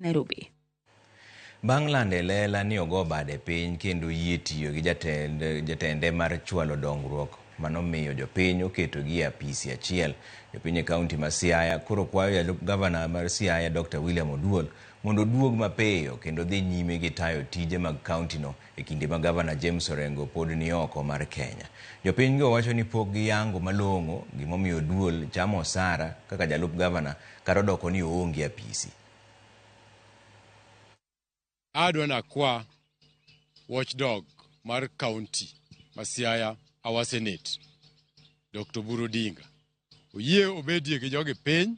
Nairobi. Bang' lando e lela ni ogo bade piny kendo yie tiyo gi jatende mar chwalo dongruok manomiyo jopiny oketogi e apisi achiel. Jopiny e kaunti ma Siaya koro kwayo jalup gavana mar Siaya Dr. William Oduol mondo oduog mapiyo kendo dhi nyime gi tayo tije mag kauntino e kinde ma gavana James Orengo pod ni oko mar Kenya. Jopinygo wacho ni pok giyango malong'o gimomiyo Oduol chamo osara kaka jalup gavana kata odoko ni oonge apisi. Adwa nakwa watchdog mar county ma Siaya, our senate, Dr. Oburu Odinga, oyie obedie gi jogi piny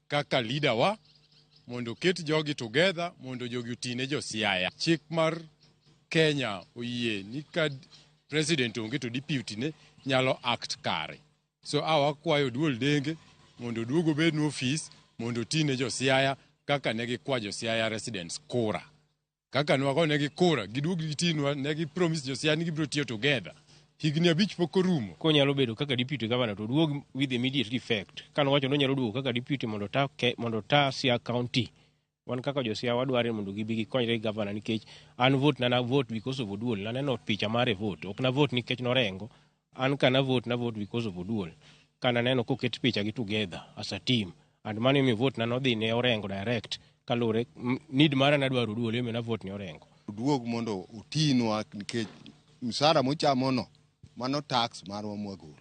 kaka leader wa mondo oket jogi together mondo jogi otine jo Siaya. Chik mar Kenya oyie ni ka president onge to deputy ne nyalo act kare. So wakwayo Oduol Denge mondo oduog obednu ofis mondo otine jo Siaya kaka ne gikwa jo Siaya residents kura. Kaka nwagonegi kura, giduog gitinwa, ne gi promise jo Siaya ni gibiro tiyo together. Higni 5 pok orumo. Konyalo bedo kaka deputy governor to oduog with immediate effect. Kanowacho ni onyalo duogo kaka deputy mondo ta Siaya County. Wan kaka jo Siaya wadware mondo gibi gikonyre gi governor nikech an vote na vote because of Oduol. Naneno picha mare vote. Ok na vote nikech norengo. An ka na vote, na vote because of Oduol. Ka naneno koket picha gi together as a team. And mano emomiyo vote na nodhi ne Orengo direct. Kaluwore need mara nadwaro Oduol emomiyo na vote ne Orengo. Oduog mondo otinwa nikech msara mochamono mano tax marwa mwagolo.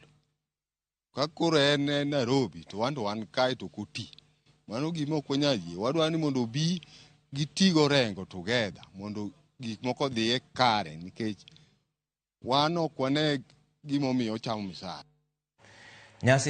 Ka koro en e Nairobi to wan to wan kae to ok oti. Mano gima ok wanyal yie. Wadwa ni mondo obi giti Orengo together mondo gik moko odhiye kare nikech wan ok wane gimomiyo ochamo misara. Nyasi.